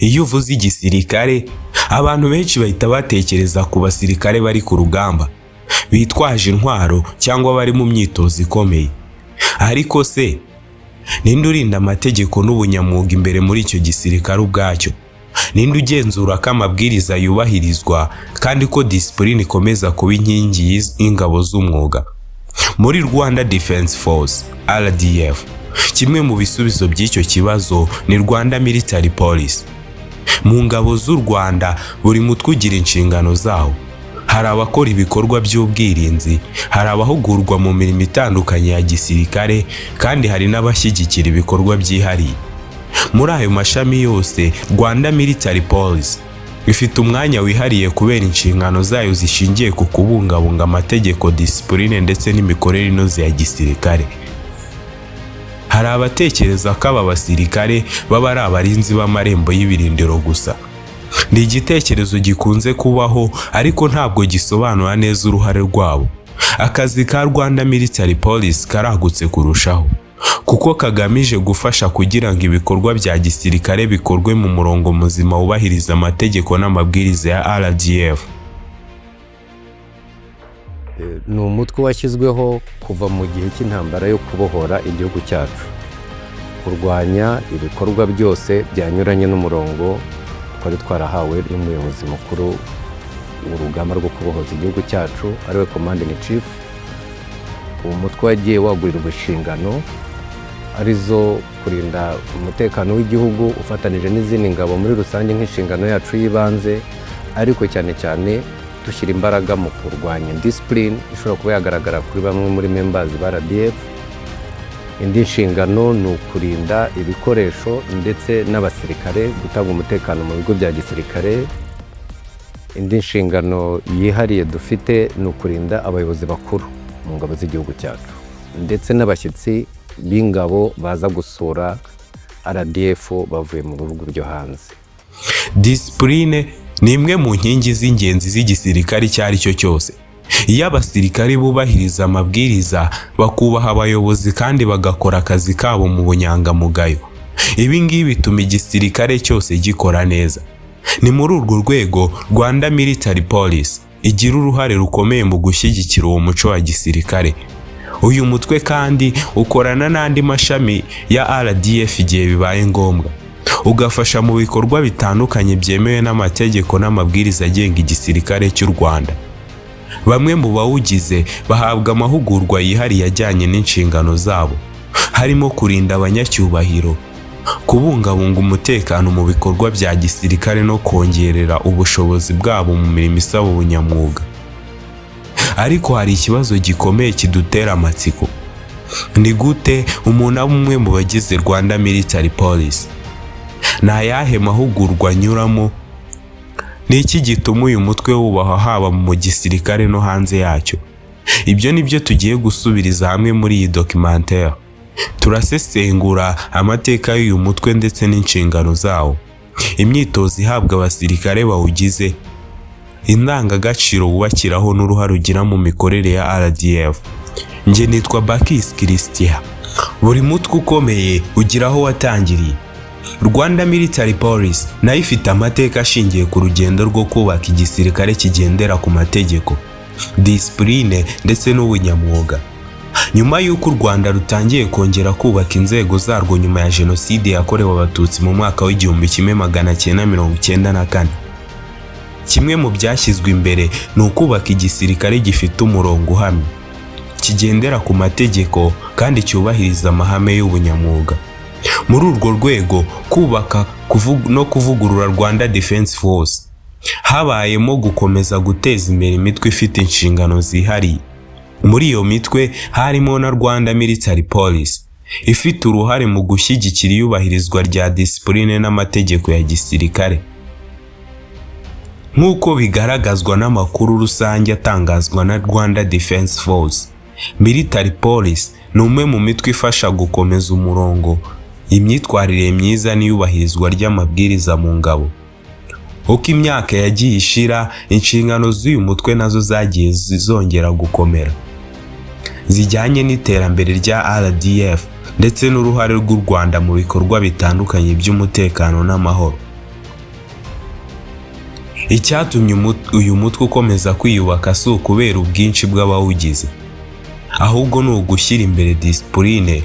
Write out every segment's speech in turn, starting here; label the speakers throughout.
Speaker 1: Iyo uvuze igisirikare, abantu benshi bahita batekereza ku basirikare bari ku rugamba, bitwaje intwaro cyangwa bari mu myitozo ikomeye. Ariko se ninde urinda amategeko n'ubunyamwuga imbere muri icyo gisirikare ubwacyo? Ninde ugenzura ko amabwiriza yubahirizwa kandi ko disipurine ikomeza kuba inkingi y'ingabo z'umwuga? Muri Rwanda Defense Force, RDF, kimwe mu bisubizo by'icyo kibazo ni Rwanda Military Police. Mu ngabo z'u Rwanda, buri mutwe ugira inshingano zawo. Hari abakora ibikorwa by'ubwirinzi, hari abahugurwa mu mirimo itandukanye ya gisirikare, kandi hari n'abashyigikira ibikorwa byihariye. Muri ayo mashami yose, Rwanda Military Police ifite umwanya wihariye kubera inshingano zayo zishingiye ku kubungabunga amategeko, disipurine ndetse n'imikorere inoze ya gisirikare. Hari abatekereza ko aba basirikare baba ari abarinzi b'amarembo y'ibirindiro gusa. Ni igitekerezo gikunze kubaho, ariko ntabwo gisobanura neza uruhare rwabo. Akazi ka Rwanda Military Police karagutse kurushaho, kuko kagamije gufasha kugira ngo ibikorwa bya gisirikare bikorwe mu murongo muzima wubahiriza amategeko n'amabwiriza ya RDF.
Speaker 2: Ni umutwe washyizweho kuva mu gihe cy'intambara yo kubohora igihugu cyacu, kurwanya ibikorwa byose byanyuranye n'umurongo twari twarahawe n'umuyobozi mukuru w'urugamba rwo kubohoza igihugu cyacu, ariwe Commander in Chief. Uwo mutwe wagiye wagurirwa inshingano, arizo kurinda umutekano w'igihugu ufatanije n'izindi ngabo muri rusange nk'inshingano yacu y'ibanze, ariko cyane cyane dushyira imbaraga mu kurwanya indiscipline ishobora kuba yagaragara kuri bamwe muri members ba RDF. Indi nshingano ni ukurinda ibikoresho ndetse n'abasirikare, gutanga umutekano mu bigo bya gisirikare. Indi nshingano yihariye dufite ni ukurinda abayobozi bakuru mu ngabo z'igihugu cyacu ndetse n'abashyitsi b'ingabo baza gusura RDF bavuye mu bihugu byo hanze.
Speaker 1: Disipurine ni imwe mu nkingi z'ingenzi z'igisirikare icyo ari cyo cyose. Iyo abasirikare bubahiriza amabwiriza, bakubaha abayobozi kandi bagakora akazi kabo mu bunyangamugayo, ibi ngibi bituma igisirikare cyose gikora neza. Ni muri urwo rwego Rwanda Military Police igira uruhare rukomeye mu gushyigikira uwo muco wa gisirikare. Uyu mutwe kandi ukorana n'andi mashami ya RDF igihe bibaye ngombwa, ugafasha mu bikorwa bitandukanye byemewe n'amategeko n'amabwiriza agenga igisirikare cy'u Rwanda. Bamwe mu bawugize bahabwa amahugurwa yihariye ajyanye n'inshingano zabo, harimo kurinda abanyacyubahiro, kubungabunga umutekano mu bikorwa bya gisirikare no kongerera ubushobozi bwabo mu mirimo isaba ubunyamwuga. Ariko hari ikibazo gikomeye kidutera amatsiko: ni gute umuntu aba umwe mu bagize Rwanda Military Police? Ni ayahe mahugurwa anyuramo? Ni iki gituma uyu mutwe wubahwa haba mu gisirikare no hanze yacyo? Ibyo ni byo tugiye gusubiriza hamwe muri iyi documentaire. Turasesengura amateka y'uyu mutwe ndetse n'inshingano zawo, imyitozo ihabwa abasirikare bawugize, indangagaciro wubakiraho n'uruhare ugira mu mikorere ya RDF. Njye nitwa Bakis Christian. Buri mutwe ukomeye ugira aho watangiriye. Rwanda Military Police nayo ifite amateka ashingiye ku rugendo rwo kubaka igisirikare kigendera ku mategeko, disipurine ndetse n'ubunyamwuga. Nyuma y'uko u Rwanda rutangiye kongera kubaka inzego zarwo nyuma ya Jenoside yakorewe Abatutsi mu mwaka wa 1994, kimwe mu byashyizwe imbere ni ukubaka igisirikare gifite umurongo uhamye, kigendera ku mategeko kandi cyubahiriza amahame y'ubunyamwuga. Muri urwo rwego, kubaka no kuvugurura Rwanda Defense Force, habayemo gukomeza guteza imbere imitwe ifite inshingano zihariye. Muri iyo mitwe harimo na Rwanda Military Police, ifite uruhare mu gushyigikira iyubahirizwa rya disipurine n'amategeko ya gisirikare. Nk'uko bigaragazwa n'amakuru rusange atangazwa na Rwanda Defense Force, Military Police ni umwe mu mitwe ifasha gukomeza umurongo, imyitwarire myiza n'iyubahirizwa ry'amabwiriza mu ngabo. Uko imyaka yagiye ishira, inshingano z'uyu mutwe nazo zagiye zongera gukomera, zijyanye n'iterambere rya RDF ndetse n'uruhare rw'u Rwanda mu bikorwa bitandukanye by'umutekano n'amahoro. Icyatumye uyu mutwe ukomeza kwiyubaka si ukubera ubwinshi bw'abawugize, ahubwo ni ugushyira imbere disipurine,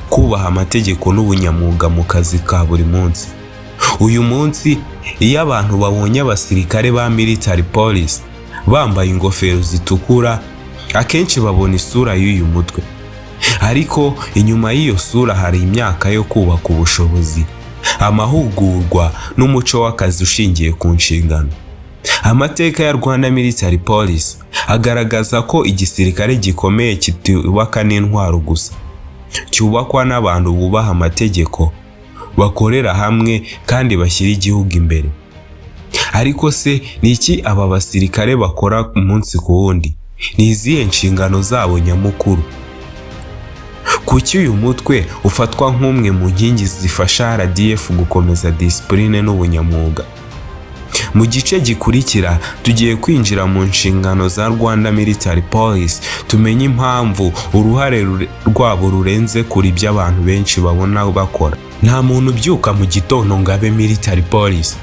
Speaker 1: kubaha amategeko n'ubunyamwuga mu kazi ka buri munsi. Uyu munsi, iyo abantu babonye abasirikare ba military police bambaye ingofero zitukura, akenshi babona isura y'uyu mutwe. Ariko inyuma y'iyo sura hari imyaka yo kubaka ubushobozi, amahugurwa n'umuco w'akazi ushingiye ku nshingano. Amateka ya Rwanda Military Police agaragaza ko igisirikare gikomeye kitubaka n'intwaro gusa, cyubakwa n'abantu bubaha amategeko, bakorera hamwe kandi bashyira igihugu imbere. Ariko se ni iki aba basirikare bakora umunsi ku wundi? Ni izihe nshingano zabo nyamukuru? Kuki uyu mutwe ufatwa nk'umwe mu nkingi zifasha RDF gukomeza disipurine n'ubunyamwuga? Mu gice gikurikira tugiye kwinjira mu nshingano za Rwanda Military Police, tumenye impamvu uruhare rwabo rurenze kure ibyo abantu benshi babona bakora. Nta muntu ubyuka mu gitondo ngo abe military police.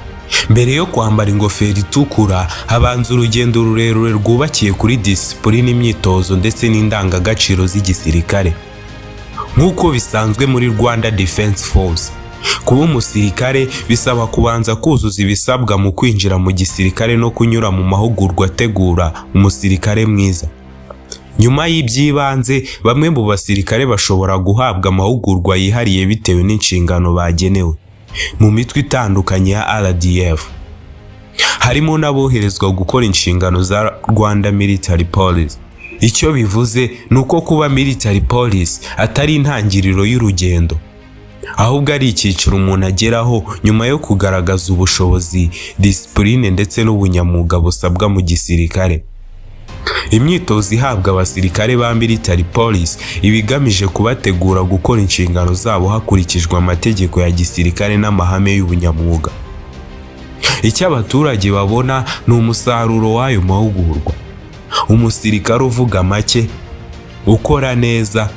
Speaker 1: Mbere yo kwambara ingofero itukura habanza urugendo rurerure rwubakiye kuri disipurine, imyitozo ndetse n'indangagaciro z'igisirikare. Nk'uko bisanzwe muri Rwanda Defense Force, kuba umusirikare bisaba kubanza kuzuza ibisabwa mu kwinjira mu gisirikare no kunyura mu mahugurwa ategura umusirikare mwiza. Nyuma y'iby'ibanze, bamwe mu basirikare bashobora guhabwa amahugurwa yihariye bitewe n'inshingano bagenewe mu mitwe itandukanye ya RDF, harimo n'aboherezwa gukora inshingano za Rwanda Military Police. Icyo bivuze ni uko kuba military police atari intangiriro y'urugendo, ahubwo ari icyiciro umuntu ageraho nyuma yo kugaragaza ubushobozi, disipurine ndetse n'ubunyamwuga busabwa mu gisirikare. Imyitozo ihabwa abasirikare ba military police iba igamije kubategura gukora inshingano zabo hakurikijwe amategeko ya gisirikare n'amahame y'ubunyamwuga. Icyo abaturage babona ni umusaruro w'ayo mahugurwa: umusirikare uvuga make, ukora neza,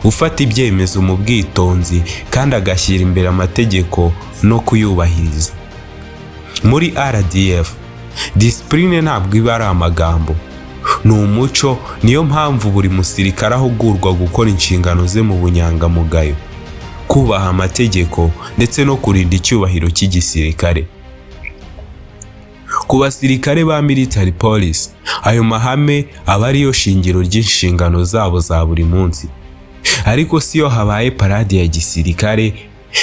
Speaker 1: ufata ibyemezo mu bwitonzi kandi agashyira imbere amategeko no kuyubahiriza. Muri RDF, disipurine ntabwo iba ari amagambo, ni umuco. Niyo mpamvu buri musirikare ahugurwa gukora inshingano ze mu bunyangamugayo, kubaha amategeko ndetse no kurinda icyubahiro cy'igisirikare. Ku basirikare ba military police, ayo mahame aba ariyo shingiro ry'inshingano zabo za buri munsi. Ariko si iyo habaye parade ya gisirikare,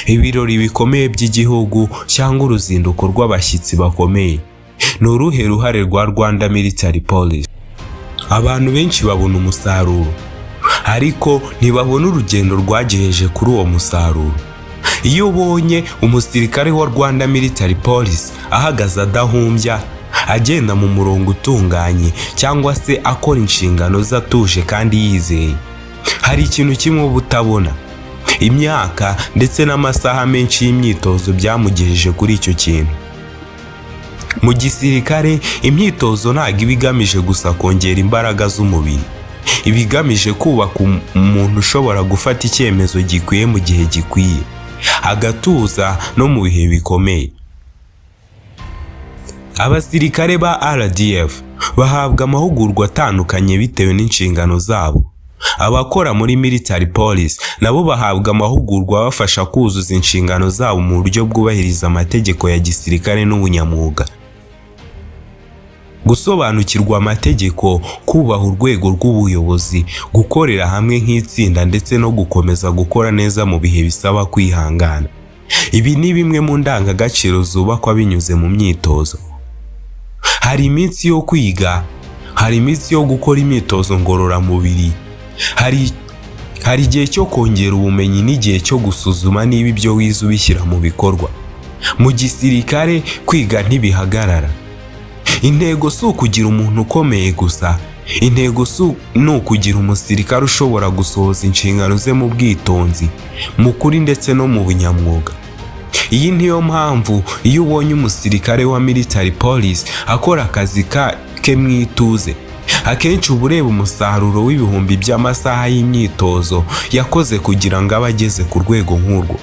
Speaker 1: ibirori bikomeye by'igihugu cyangwa uruzinduko rw'abashyitsi bakomeye, ni uruhe ruhare rwa Rwanda Military Police? Abantu benshi babona umusaruro, ariko ntibabona urugendo rwagejeje kuri uwo musaruro. Iyo ubonye umusirikare wa Rwanda Military Police ahagaze adahumbya, agenda mu murongo utunganye cyangwa se akora inshingano ze atuje kandi yizeye, hari ikintu kimwe uba utabona: imyaka ndetse n'amasaha menshi y'imyitozo byamugejeje kuri icyo kintu. Mu gisirikare, imyitozo ntabwo iba igamije gusa kongera imbaraga z'umubiri, iba igamije kubaka umuntu ushobora gufata icyemezo gikwiye mu gihe gikwiye, agatuza no mu bihe bikomeye. Abasirikare ba RDF bahabwa amahugurwa atandukanye bitewe n'inshingano zabo. Abakora muri military police nabo bahabwa amahugurwa abafasha kuzuza inshingano zabo mu buryo bwubahiriza amategeko ya gisirikare n'ubunyamwuga. Gusobanukirwa amategeko, kubaha urwego rw'ubuyobozi, gukorera hamwe nk'itsinda ndetse no gukomeza gukora neza mu bihe bisaba kwihangana, ibi ni bimwe mu ndangagaciro zubakwa binyuze mu myitozo. Hari iminsi yo kwiga, hari iminsi yo gukora imyitozo ngororamubiri, hari igihe cyo kongera ubumenyi n'igihe cyo gusuzuma niba ibyo wize ubishyira mu bikorwa. Mu gisirikare, kwiga ntibihagarara. Intego si ukugira umuntu ukomeye gusa, intego ni ukugira umusirikare ushobora gusohoza inshingano ze mu bwitonzi, mu kuri ndetse no mu bunyamwuga. Iyi niyo mpamvu iyo ubonye umusirikare wa military police akora akazi ke mu ituze, akenshi uba ureba umusaruro w'ibihumbi by'amasaha y'imyitozo yakoze kugira ngo abe ageze ku rwego nk'urwo.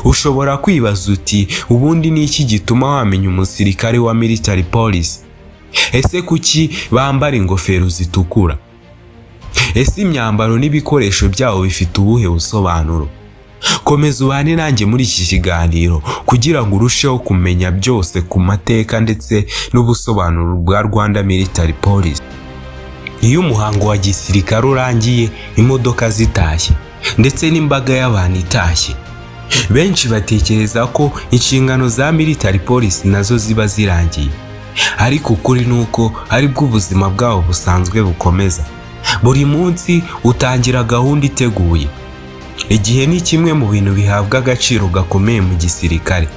Speaker 1: Ushobora kwibaza uti: "Ubundi ni iki gituma wamenya umusirikare wa military police? Ese kuki bambara ingofero zitukura? Ese imyambaro n'ibikoresho byabo bifite ubuhe busobanuro?" Komeza ubane nanjye muri iki kiganiro kugira ngo urusheho kumenya byose ku mateka ndetse n'ubusobanuro bwa Rwanda Military Police. Iyo umuhango wa gisirikare urangiye, imodoka zitashye ndetse n'imbaga y'abantu itashye, benshi batekereza ko inshingano za military police nazo ziba zirangiye. Ariko ukuri ni uko aribwo ubuzima bwabo busanzwe bukomeza. Buri munsi utangira gahunda iteguye. Igihe ni kimwe mu bintu bihabwa agaciro gakomeye mu gisirikare.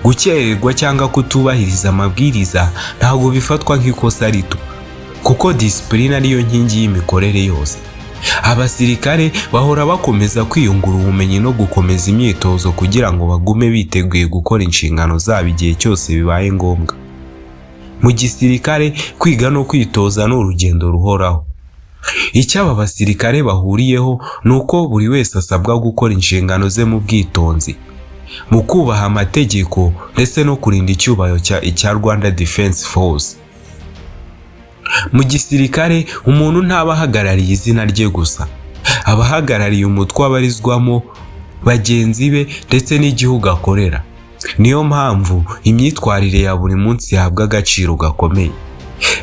Speaker 1: Gukererwa cyangwa kutubahiriza amabwiriza ntabwo bifatwa nk'ikosa rito, kuko disipurine ariyo nkingi y'imikorere yose. Abasirikare bahora bakomeza kwiyungura ubumenyi no gukomeza imyitozo kugira ngo bagume biteguye gukora inshingano zabo igihe cyose bibaye ngombwa. Mu gisirikare, kwiga no kwitoza ni urugendo ruhoraho. Icyo aba basirikare bahuriyeho ni uko buri wese asabwa gukora inshingano ze mu bwitonzi, mu kubaha amategeko ndetse no kurinda icyubahiro cya Rwanda Defense Force. Mu gisirikare, umuntu ntaba ahagarariye izina rye gusa, aba ahagarariye umutwe abarizwamo, bagenzi be ndetse n'igihugu akorera. Niyo mpamvu imyitwarire ya buri munsi ihabwa agaciro gakomeye.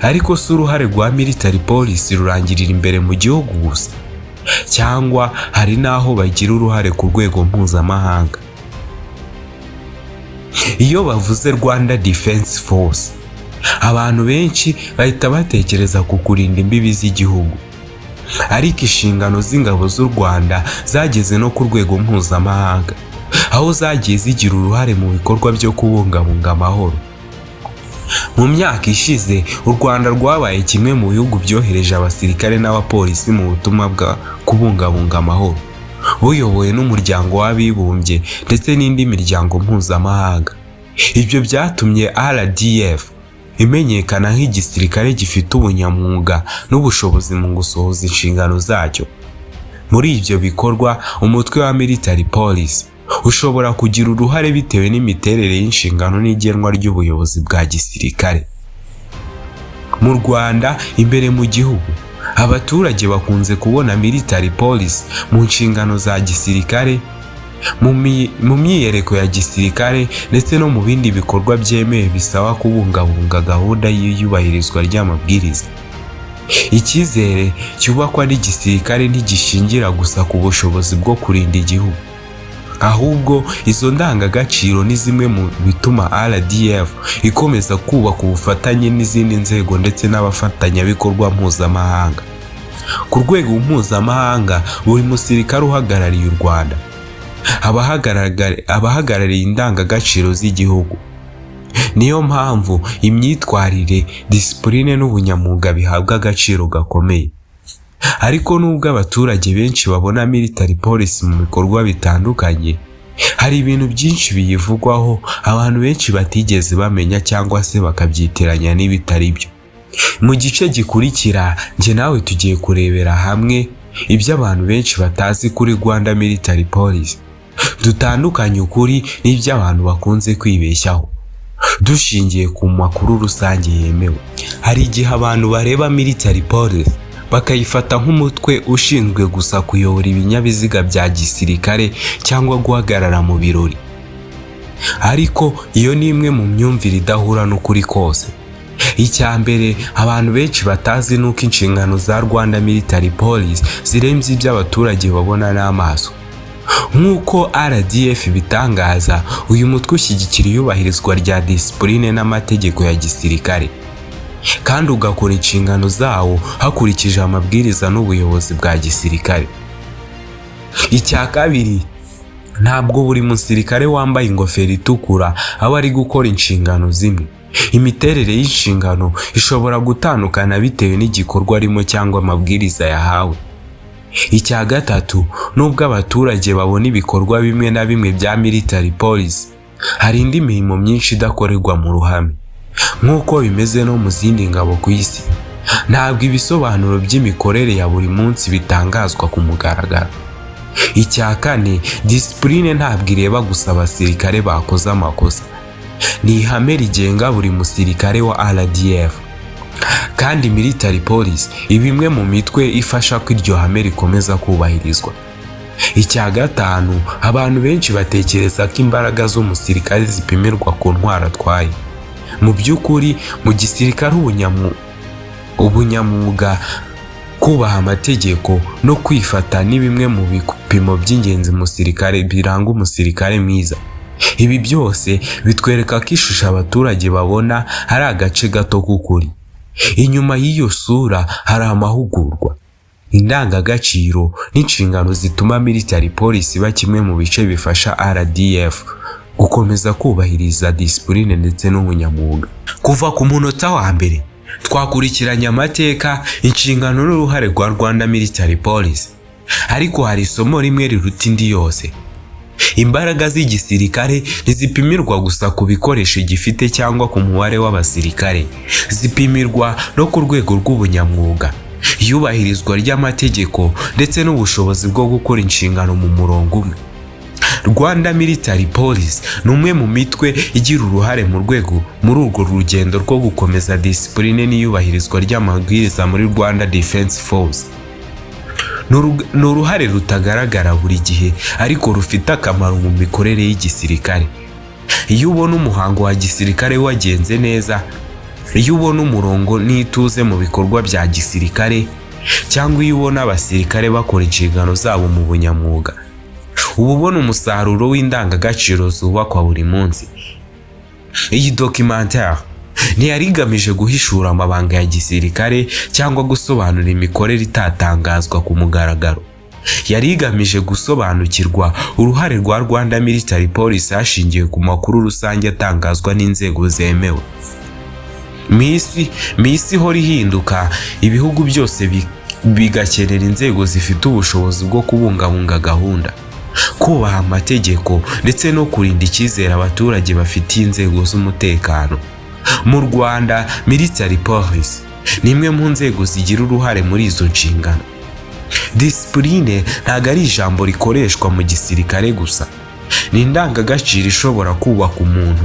Speaker 1: Ariko si uruhare rwa military police rurangirira imbere mu gihugu gusa, cyangwa hari n'aho bagira uruhare ku rwego mpuzamahanga? Iyo bavuze Rwanda Defense Force, abantu benshi bahita batekereza ku kurinda imbibi z'igihugu. Ariko inshingano z'ingabo z'u Rwanda zageze no ku rwego mpuzamahanga, aho zagiye zigira uruhare mu bikorwa byo kubungabunga amahoro. Mu myaka ishize, u Rwanda rwabaye kimwe mu bihugu byohereje abasirikare n'abapolisi mu butumwa bwa kubungabunga amahoro, buyobowe n'Umuryango w'Abibumbye ndetse n'indi miryango mpuzamahanga. Ibyo byatumye RDF imenyekana nk'igisirikare gifite ubunyamwuga n'ubushobozi mu gusohoza inshingano zacyo. Muri ibyo bikorwa, umutwe wa military police ushobora kugira uruhare bitewe n'imiterere y'inshingano n'igenwa ry'ubuyobozi bwa gisirikare. Mu Rwanda imbere mu gihugu, abaturage bakunze kubona military police mu nshingano za gisirikare, mu myiyereko ya gisirikare ndetse no mu bindi bikorwa byemewe bisaba kubungabunga gahunda y'iyubahirizwa ry'amabwiriza. Icyizere cyubakwa n'igisirikare ntigishingira gusa ku bushobozi bwo kurinda igihugu, ahubwo izo ndangagaciro ni zimwe mu bituma RDF ikomeza kubaka ubufatanye n'izindi nzego ndetse n'abafatanyabikorwa mpuzamahanga. Ku rwego mpuzamahanga, buri musirikare uhagarariye u Rwanda aba ahagarariye indangagaciro z'igihugu. Niyo mpamvu imyitwarire, disipurine n'ubunyamwuga bihabwa agaciro gakomeye. Ariko nubwo abaturage benshi babona military police mu bikorwa bitandukanye, hari ibintu byinshi biyivugwaho abantu benshi batigeze bamenya cyangwa se bakabyitiranya n'ibitari byo. Mu gice gikurikira, njye nawe tugiye kurebera hamwe ibyo abantu benshi batazi kuri Rwanda Military Police, dutandukanye ukuri n'ibyo abantu bakunze kwibeshyaho dushingiye ku makuru rusange yemewe. Hari igihe abantu bareba military police bakayifata nk'umutwe ushinzwe gusa kuyobora ibinyabiziga bya gisirikare cyangwa guhagarara mu birori. Ariko iyo ni imwe mu myumvire idahura n'ukuri kose. Icya mbere abantu benshi batazi ni uko inshingano za Rwanda Military Police zirenze ibyo abaturage babona n'amaso. Nk'uko RDF ibitangaza, uyu mutwe ushyigikira iyubahirizwa rya disipurine n'amategeko ya gisirikare, kandi ugakora inshingano zawo hakurikije amabwiriza n'ubuyobozi bwa gisirikare. Icya kabiri, ntabwo buri musirikare wambaye ingofero itukura aba ari gukora inshingano zimwe. Imiterere y'inshingano ishobora gutandukana bitewe n'igikorwa arimo cyangwa amabwiriza yahawe. Icya gatatu, nubwo abaturage babona ibikorwa bimwe na bimwe bya military police, hari indi mirimo myinshi idakorerwa mu ruhame. Nk'uko bimeze no mu zindi ngabo ku isi, ntabwo ibisobanuro by'imikorere ya buri munsi bitangazwa ku mugaragaro. Icya kane, disipurine ntabwo ireba gusa abasirikare bakoze amakosa. Ni ihame rigenga buri musirikare wa RDF, kandi military police iba imwe mu mitwe ifasha ko iryo hame rikomeza kubahirizwa. Icya gatanu, abantu benshi batekereza ko imbaraga z'umusirikare zipimirwa ku ntwaro atwaye. Mu by'ukuri, mu gisirikare ubunyamwuga, kubaha amategeko no kwifata ni bimwe mu bipimo by'ingenzi musirikare biranga umusirikare mwiza. Ibi byose bitwereka ko ishusho abaturage babona ari agace gato k'ukuri. Inyuma y'iyo sura hari amahugurwa, indangagaciro n'inshingano zituma military police iba kimwe mu bice bifasha RDF gukomeza kubahiriza disipurine ndetse n'ubunyamwuga. Kuva ku munota wa mbere twakurikiranye amateka, inshingano n'uruhare rwa Rwanda Military Police, ariko hari isomo rimwe riruta indi yose: imbaraga z'igisirikare ntizipimirwa gusa ku bikoresho gifite cyangwa ku mubare w'abasirikare. Zipimirwa no ku rwego rw'ubunyamwuga, iyubahirizwa ry'amategeko ndetse n'ubushobozi bwo gukora inshingano mu murongo umwe. Rwanda Military Police ni umwe mu mitwe igira uruhare mu rwego muri urwo rugendo rwo gukomeza disipurine n'iyubahirizwa ry'amabwiriza muri Rwanda Defense Force. Ni uruhare rutagaragara buri gihe, ariko rufite akamaro mu mikorere y'igisirikare. Iyo ubona umuhango wa gisirikare wagenze neza, iyo ubona umurongo n'ituze mu bikorwa bya gisirikare, cyangwa iyo ubona abasirikare bakora inshingano zabo mu bunyamwuga, uba ubona umusaruro w'indangagaciro zubakwa buri munsi. Iyi documentaire ntiyari igamije guhishura amabanga ya gisirikare cyangwa gusobanura imikorere itatangazwa ku mugaragaro. Yari igamije gusobanukirwa uruhare rwa Rwanda Military Police hashingiwe ku makuru rusange atangazwa n'inzego zemewe. Mu isi ihora ihinduka, ibihugu byose bigakenera inzego zifite ubushobozi bwo kubungabunga gahunda, kubaha amategeko ndetse no kurinda icyizere abaturage bafitiye inzego z'umutekano. Mu Rwanda, Military Police ni imwe mu nzego zigira uruhare muri izo nshingano. Disipurine ntabwo ari ijambo rikoreshwa mu gisirikare gusa. Ni indangagaciro ishobora kubaka umuntu,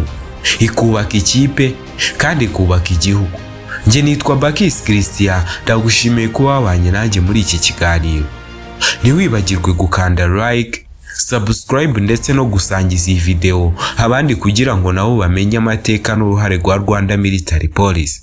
Speaker 1: ikubaka ikipe kandi ikubaka igihugu. Njye nitwa Bakisi Christian, ndagushimiye kuba wabanye nanjye muri iki kiganiro. Ntiwibagirwe gukanda like, subscribe ndetse no gusangiza iyi video abandi kugira ngo nabo bamenye amateka n'uruhare rwa Rwanda Military Police.